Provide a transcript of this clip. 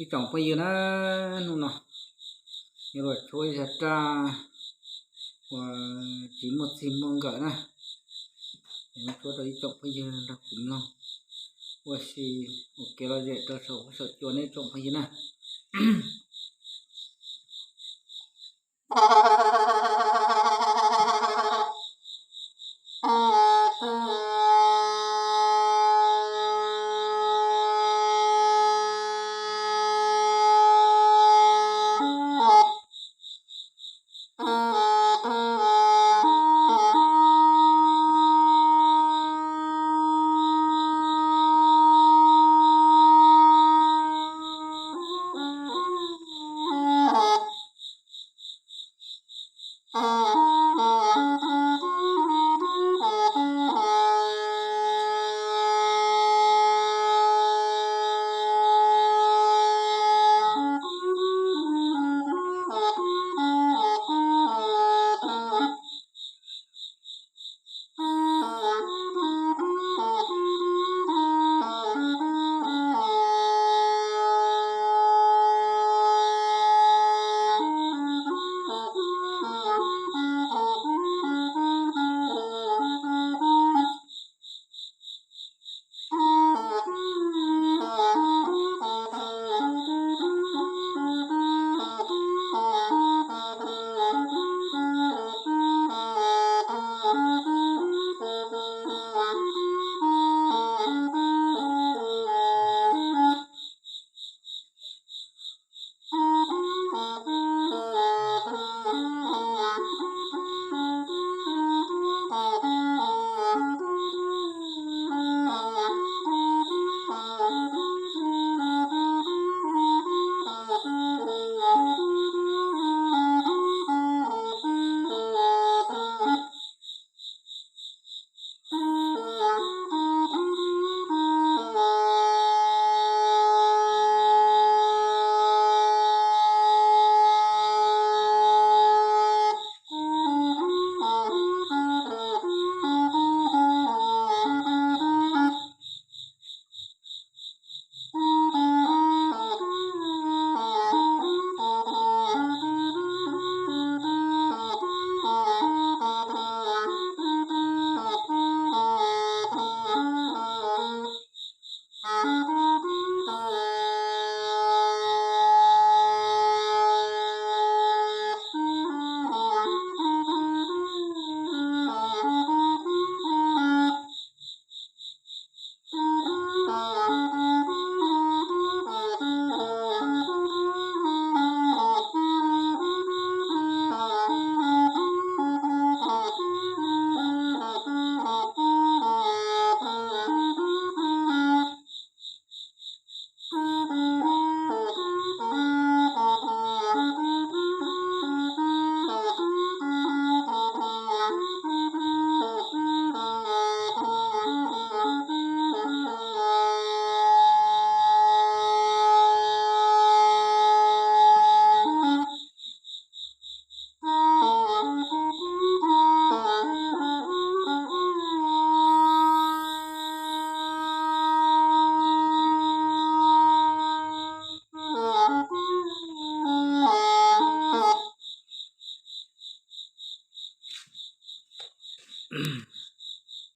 ib tsoom phooj ywg na, hnub no yuav los tshuab ib zaj raj uas tsis muaj txij muaj nkawm na, yuav tshuab rau ib tsoom phooj ywg nrog kuv mloog ua si, ua kev lom zem rau saum huab saum cua nej tsoom phooj ywg na.